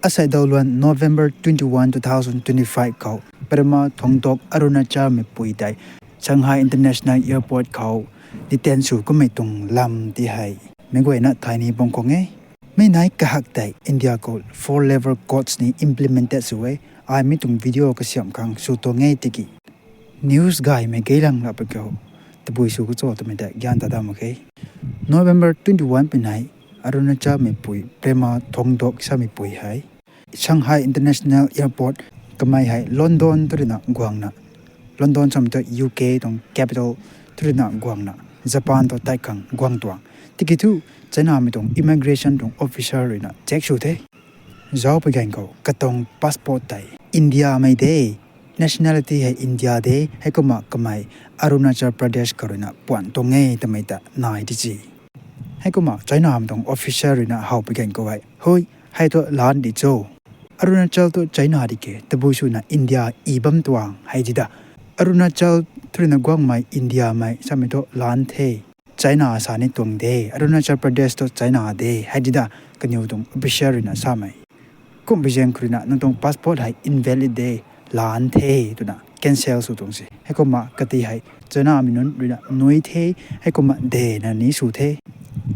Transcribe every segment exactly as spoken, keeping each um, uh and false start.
Asei daw luan November twenty-one, two thousand twenty-five khou Pema Thuangduak Arunachal meipui tei Shanghai International Airport khou detain sw kummei tuang lam ti hei meic guayna thay ni bam khang e. Mi nai kahak tei India khou four level codes ni implemented sw e. Ai mi tuang video kasiamh khang sw tuang e tiki news gaymei geylang rap khou tabui sw kacha twmei ta gyan ta dam mak khe. November twenty-one pui nai Arunachal meipui Pema Thuangduak sameipui hei Shanghai International Airport kamei hei London tu ruina guangna, London samei tu U K tuang capital tu ruina guangna, Japan tu tai khang guang tuang. Tiki thu China mei tuang immigration tuang officer ruina check sw the. Zauc pui ganv khou katuang passport tei India mei de, nationality hei India de, heikumna kamei Arunachal Pradesh khou ruina puan tuang e twmei ta nai ti ci. Heikumna China mei tuang officer ruina how pui ganv khou hei, hoi, hei thu lan di cho. Arunachal tu China di ke, tabui swna India i bam tuang hei di da. Arunachal tu ruina guangmei India mei samei thu lan the. China sa ni tuang de, Arunachal Pradesh tu China de hei di da, kaniw tuang officer ruina samei. Kum pui zaeng khou ruina nang tuang passport hei invalid de, lan the twna cancel sw tuang se. Heikumna kati hei China mei nunc ruina nui the, heikumna de na ni sw the.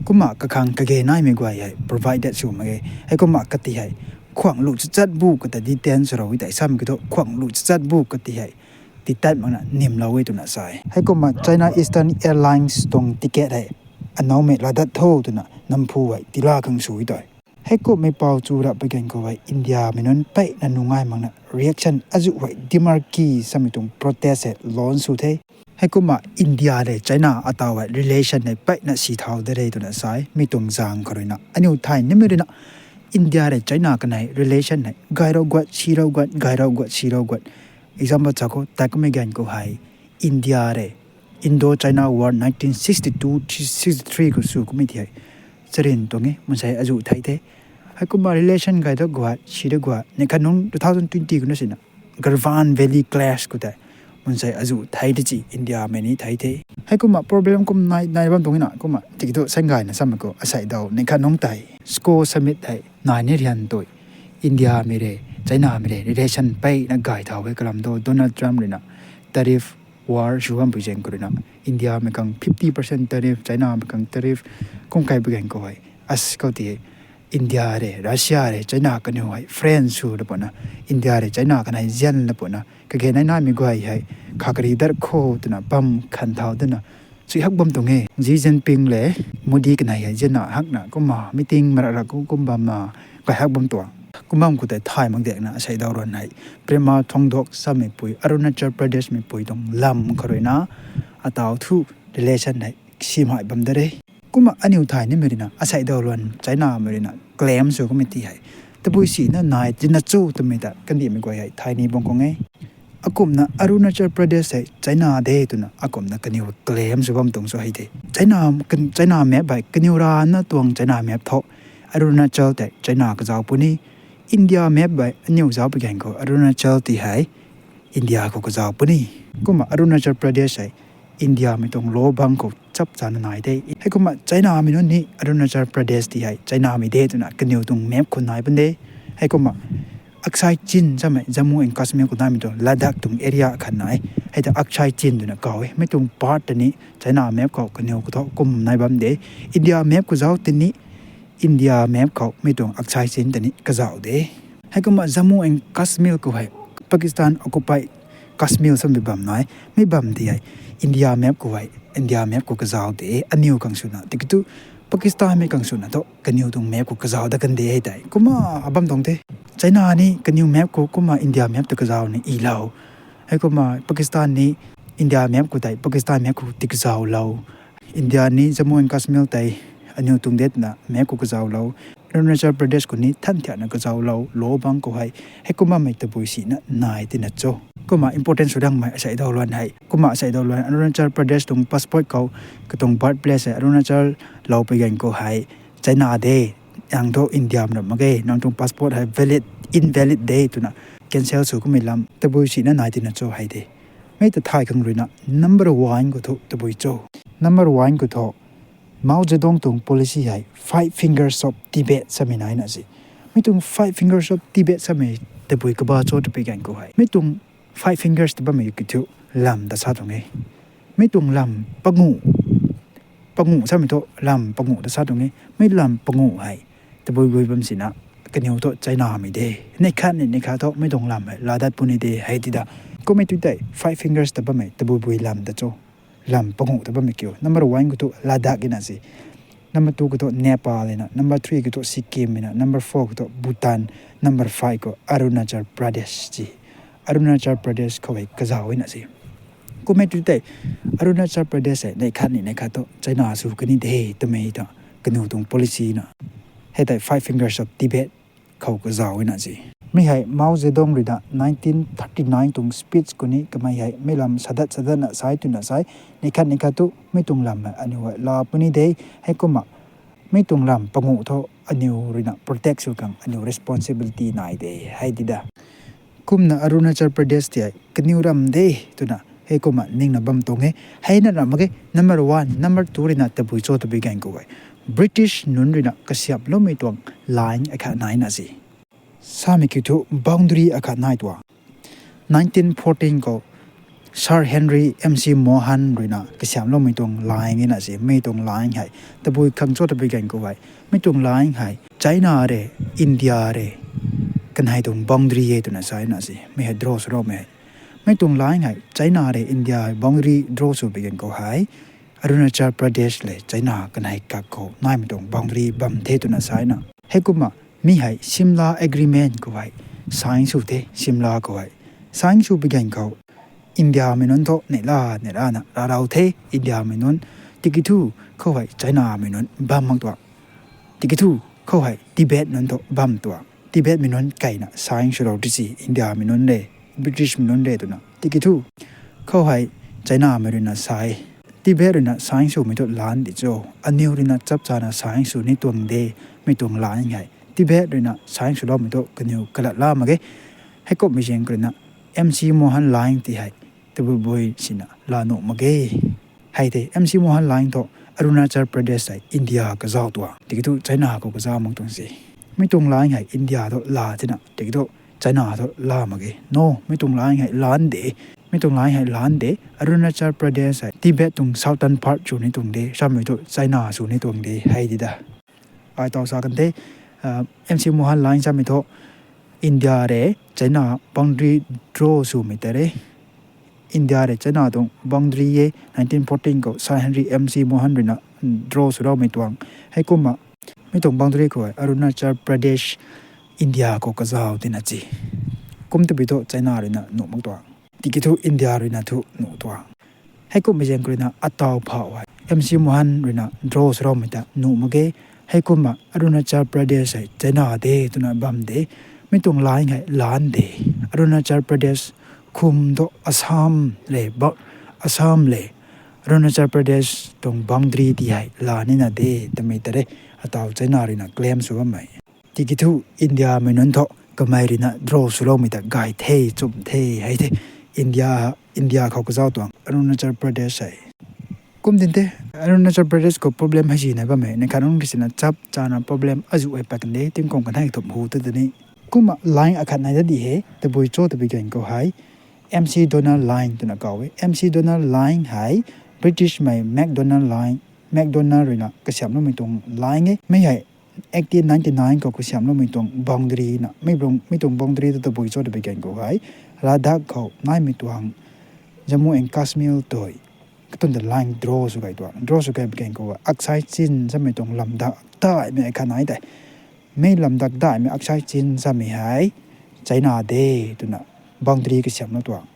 Kumna kakhang kage naimei guay hei provided sw mak ge. Heikumna kati hei khuang lu chachat bu kata detain sw rou e tei samei kiu thu khuang lu chachat bu kati hei detain makna nimlou e twna sa e. Heikumna China Eastern Airlines tuang ticket hei anaumei laa dat tho twna namphu hei tila khang sw e tei. Heikumhmei pau chu rap pui ganv khou hei India mei nunc peyna nungai makna reaction azuh hei demarki samei tuang protest hei launch sw the. Heikumna India le China ataw hei relation hei peyna si thau de re twna sa e. Mi tuang zaeng khou ruina aniu thay nimei ruina India le China kanei relation hei gayrou guat, sirou guat, gayrou guat, sirou guat. Example cha khou tat kummei ganv khou hei India le Indo-China War nineteen sixty-two sixty-three khou sw kummei ti hei charin tuang e, mansei azuh thei the. Heikumna relation gay da guat, si da guat, neih khat nungc two thousand twenty khou na sina Galwan Valley clash khou tei mansei azuh thei ti ci India mei ni thei the. Heikumna problem kum nai nai bam tuang na, kumna tiki thu saeng gayna samei khou asei daw neih khat nungc tei SCO summit hei nai ni rian tui India mei re, China mei re relation peyna gay thau e kalam thu Donald Trump ruina tariff war sw bam pui zaeng khou ruina India mei khang fifty percent tariff, China mei khang tariff kum kai pui ganv khou hei, as khou ti India re, Russia re, China kaniw hei friend sw da puna, India re China kanei zian da puna, kage nai naimei guay hei kha kari dar kho twna bam khan thau dana chui hak bam tuang e. Xi Jinping le Modi kanei hei zianna hakna kumna meeting marak rak kum kum bamna kai hak bam tuang. Kum bam khou tei thay mak dekna asei daw ruan hei Pema Thuangduak sameipui Arunachal Pradesh meipui tuang lam khou ruina ataw thu relation hei simhai bam da re. Kumna aniu thay nimei ruina asei daw ruan China mei ruina claim sw kummei ti hei tabui sina nai tina cho twmei ta kandihmei guay hei thay ni bam khang e. Akumna Arunachal Pradesh hei China de twna akumna kaniw claim sw bam tuang sw hei de. China, China map hei kaniw rana tuang China map thu Arunachal tei China kazauh puni. India map hei aniw zauc pui ganv khou Arunachal ti hei India khou kazauh puni. Kumna Arunachal Pradesh hei India mei tuang law bang khou chap chana nai de. Heikumna China mei nunc ni Arunachal Pradesh ti hei China mei de twna kaniw tuang map khou nai pun de. Heikumna Aksai Chin samei Jammu and Kashmir khou naimei tuang Ladakh tuang area khat nai. Hei ta Aksai Chin twna kaw e. Mi tuang part ta ni China map khou kaniw khou thu kum nai bam de. India map khou zauc ti ni India map khou mi tuang Aksai Chin ta ni kazauh de. Heikumna Jammu and Kashmir khou hei Pakistan occupied Kashmir samei bam nai. Mi bam ti hei India map khou hei India map khou kazauh de. Aniw khang swna tiki thu Pakistan mei khang swna thu kaniw tuang map khou kazauh dat kan de hei tei. Kumna abam tuang the. China ni kaniw map khou kumna India map ta kazauh ni ilou. Heikumna Pakistan ni India map khou tei Pakistan map khou ti kazauhlou. India ni Jammu and Kashmir tei aniw tuang de twna map khou kazauhlou. Arunachal Pradesh khou ni than thiakna kazauhlou, law bang khou hei. Heikumnamei tabui sina nai tina cho. Kumna important sw dangmei asei daw luan hei. Kumna asei daw luan Arunachal Pradesh tuang passport khou katuang birthplace hei Arunachal lou pui ganv khou hei China de, nang thu India mei ram mak ge, nang tuang passport hei valid, invalid de twna cancel sw kummei lam tabui sina nai tina cho hei de. Mi ta thay khang ruina number one khou thu tabui cho. Number one khou thu Mao Zedong tuang policy hei Five Fingers of Tibet samei naina si. Mi tuang Five Fingers of Tibet samei tabui kaba cho twpui ganv khou hei, mi tuang Five Fingers ta bammei kiu thu lam ta sa tuang e. Mi tuang lam pangu, pangu samei thu lam pangu ta sa tuang e. Mi lam pangu hei tabui bui bam sina kaniw thu Chinamei de. Neih khat ni neih khat thu mi tuang lam hei laa dat puni de hei ti da. Kummei tu tei Five Fingers ta bammei tabui bui lam ta cho. Lam pangu ta bammei kiu. Number one khou thu Ladakh ina se. Number two khou thu Nepal ina. Number three khou thu Sikkim ina. Number four khou thu Bhutan. Number five khou Arunachal Pradesh se. Arunachal Pradesh khou hei kazauh ina se. Kummei tu tei Arunachal Pradesh hei neih khat ni neih khat thu China sw kani de twmei ta kaniw tuang policy na. Hei tei Five Fingers of Tibet khou kazauh ina se. Mi hei Mao Zedong rui da nineteen thirty nine tuang speech khou ni kamei hei mi lam sadat sadatna sai twna sai, neih khat neih khat thu mi tuang lam hei aniw hei laa puni de, heikumna mi tuang lam pangu thu aniw ruina protect sw khang aniw responsibility nai de hei ti da. Kumna Arunachal Pradesh ti hei kaniw ram de twna heikumna ningna bam tuang e. Hei na ram mak ge number one, number two ruina tabui cho tabui ganv khou hei British nunc ruina kasiamhloumei tuang line akhat nai na se. Samei kiu thu boundary akhat nai tuang. Nineteen fourteen khou Sir Henry M C Mohan ruina kasiamhloumei tuang line ina se, mi tuang line hei tabui khang cho tabui ganv khou hei mi tuang line hei China re, India re, kanei tuang boundary e twna sa na se, mi hei draw swloumei hei. Mi tuang line hei China re India hei boundary draw sw pui ganv khou hei Arunachal Pradesh le China kanei kak khou naimei tuang boundary bam the twna sa na. Heikumna mi hei Simla Agreement khou hei sign sw the, Simla khou hei sign sw pui ganv khou Indiamei nunc thu neihla neihla na rarau the, Indiamei nunc. Tiki thu khou hei Chinamei nunc bam mak tuang. Tiki thu khou hei Tibet nunc thu bam tuang. Tibetmei nunc kaina sign swlou di si, Indiamei nunc le, Britishmei nunc le twna. Tiki thu khou hei Chinamei ruina sa e, Tibet ruina sign swmei thu lan di cho, aniw ruina chapchana sign sw ni tuang de, mi tuang line hei Tibet ruina sign swloumei thu kaniw kalat la mak ge. Heikumhmei zaeng khou ruina M C Mohan line ti hei tabui bui sina laa nuh mak ge. Hei tei M C Mohan line thu Arunachal Pradesh hei India kazauh tuang, tiki thu China khou kazauh mak tuang se. Mi tuang line hei India thu laa tina, tiki thu China thu laa mak ge. No, mi tuang line hei lan de. Mi tuang line hei lan de. Arunachal Pradesh hei Tibet tuang southern part sw ni tuang de, samei thu China sw ni tuang de hei ti da. Ai taw sa kan the, M C Mohan line samei thu India re China boundary draw swmei tei re. India re China tuang boundary e, nineteen fourteen khou Sir Henry M C Mohan ruina draw swloumei tuang. Heikumna mi tuang boundary khou hei Arunachal Pradesh India khou kazauh tina se. Kum tabui thu China ruina nuh mak tuang, tiki thu India ruina thu nuh tuang. Heikumhmei zaeng khou ruina ataw phau hei M C Mohan ruina draw swloumei ta nuh mak ge. Heikumna Arunachal Pradesh hei China de twna bam de. Mi tuang line hei lan de. Arunachal Pradesh khum thu Assam le, Assam le Arunachal Pradesh tuang boundary ti hei laa nina de twmei tei re, ataw China ruina claim sw bammei. Tiki thu Indiamei nunc thu kamei ruina draw swloumei ta gay the, chum the hei the. India, India khou kazauh tuang Arunachal Pradesh hei. Kum tin the, Arunachal Pradesh khou problem hei si nai bammei, neih khat nunc ki sina chapchana problem azuh hei pat kan de, tingkang kanei thumh hu ta tini. Kumna line akhat nai da di he, tabui cho tabui ganv khou hei M C Donald Line twna kaw e. M C Donald Line hei Britishmei Macdonald Line, Macdonald ruina kasiamhloumei tuang line e. Mi hei eighteen ninety nine khou kasiamhloumei tuang boundary na. Mi tuang boundary ta tabui cho tabui ganv khou hei Ladakh khou naimei tuang Jammu and Kashmir tei katun ta line draw sw gay tuang. Draw sw gay pui ganv khou hei Aksai Chin samei tuang lamdak daihmei akhat nai tei. Mi lamdak daihmei Aksai Chin samei hei China de twna boundary kasiamhlou tuang.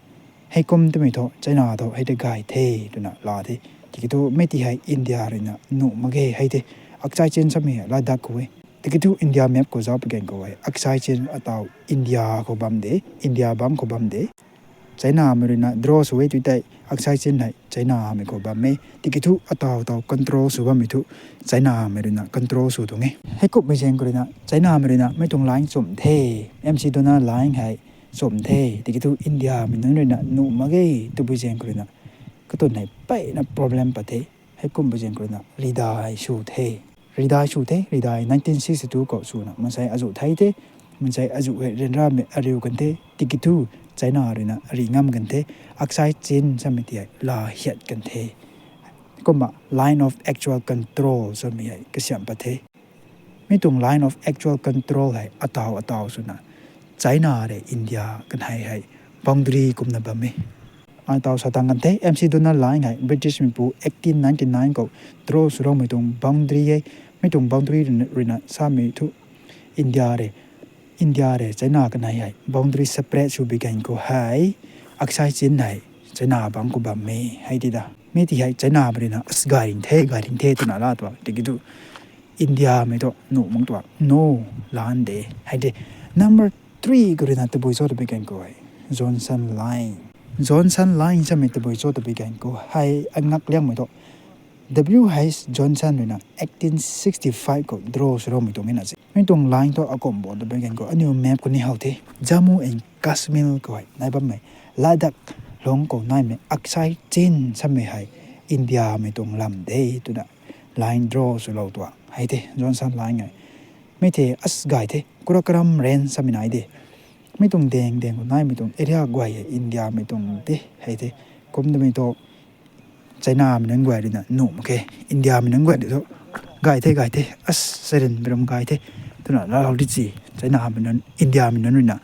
Heikum twmei thu China thu hei tei gay the twna laa the. Tiki thu mi ti hei India ruina nuh mak ge hei the. Aksai Chin samei hei Ladakh khou e. Tiki thu India map khou zauc pui ganv khou hei Aksai Chin ataw India khou bam de, India bangc khou bam de. Chinamei ruina draw sw e tu tei Aksai Chin hei Chinamei khou bam e. Tiki thu ataw taw control sw bammei thu Chinamei ruina control sw tuang e. Heikumhmei zaeng khou ruina Chinamei ruina mi tuang line chum the, M C Donald Line hei chum the. Tiki thu Indiamei nunc ruina nuh mak ge twpui zaeng khou ruina katun hei mpeyna problem pat the. Heikum pui zaeng khou ruina ridai sw the. Ridai sw the, ridai nineteen sixty-two khou swna mansei azuh thei the, mansei azuh hei ryanramei ariu kan the, tiki thu China ruina ri ngam kan the, Aksai Chin samei ti hei laa hiat kan the. Kumna line of actual control samei hei kasiamh pat the. Mi tuang line of actual control hei ataw ataw swna China rui India kanei hei boundary kumna bam e. Ai taw sa tang kan the, McDonald Line hei British mipu eighteen ninety-nine khou draw swloumei tuang boundary e. Mi tuang boundary ruina, ruina samei thu India rui, India rui China kanei hei boundary separate sw bi gan khou hei Aksai Chin hei China bangc khou bam e hei ti da. Mi ti hei Chinamei ruina as gay ring the, gay ring the twna la tuang. Tiki thu Indiamei thu nuh mak tuang, no, laan de hei de. Number three khou ruina tabui cho ta bi gan khou hei Johnson Line. Johnson Line samei tabui cho ta bi gan khou hei angak liangmei thu W H Johnson ruina eighteen sixty-five khou draw swloumei tuang e na se. Mi tuang line thu akumh bo ta bi gan khou aniu map khou ni how the. Jammu and Kashmir khou hei nai bammei Ladakh lungc khou naimei Aksai Chin samei hei Indiamei tuang lam de twna line draw swlou tuang hei the, Johnson Line hei. Mi the as gay the, Karakoram Range samei nai de. Mi tuang deng deng khou naimei tuang area guay hei Indiamei tuang de hei the. Kum damei thu Chinamei nunc guay ruina nuh mak khe, Indiamei nunc guay thu gay the, gay the, as sarin biram gay the twna laalou di si. Chinamei nunc, Indiamei nunc ruina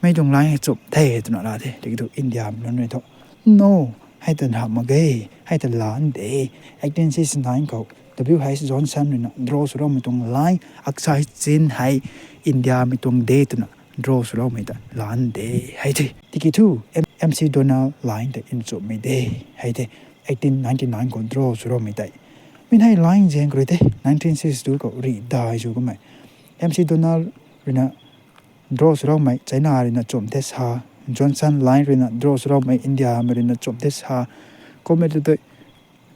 mi tuang line hei chumh the twna la the. Tiki thu Indiamei nunc rui thu, no, hei ta hamh mak ge, hei ta laan de. Eighteen sixty-nine khou W H Johnson ruina draw swloumei tuang line Aksai Chin hei Indiamei tuang de twna draw swloumei ta laan de hei the. Tiki thu McDonald Line ta nchumhmei de hei the. Eighteen ninety-nine khou draw swloumei tei. Mi hei line zaeng khou rui the, nineteen sixty-two khou ridai sw kamei McDonald ruina draw swloumei China ruina chumh the sa, Johnson Line ruina draw swloumei Indiamei ruina chumh the sa. Kummei tu tei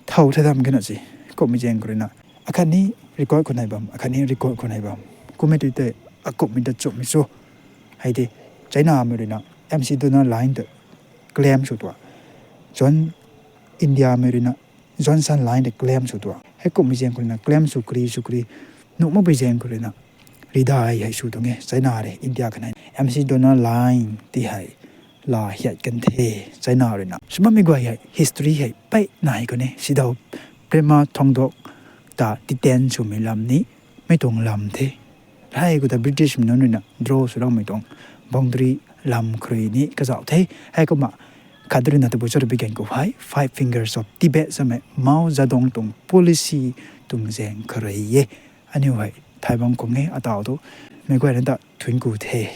thow the dam kena se. Kummei zaeng khou ruina akhatni record khou nai bam, akhatni record khou nai bam. Kummei tu tei akumhmei ta chumhmei cho hei de. Chinamei ruina McDonald Line ta claim sw tuang, John, Indiamei ruina Johnson Line ta claim sw tuang. Heikumhmei zaeng khou ruina claim sw kri sw kri nuh makpui zaeng khou ruina ridai hei sw tuang e. China rui India kanei McDonald Line ti hei laa hiat kan the, China ruina. Sw bammei guay hei history hei pey nai khou ni sidaw, Burma thangdok ta detain swmei lam ni mi tuang lam the. Hei khou ta Britishmei nunc ruina draw swloumei tuang boundary lam khou rui ni kazauh the. Heikumna khat ruina tabui cho ta bi gan khou hei Five Fingers of Tibet samei Mao Zedong tuang policy tuang zaeng khou rui e. Aniu hei thay bam khang e ataw thu meic guayna ta thuanc ku the.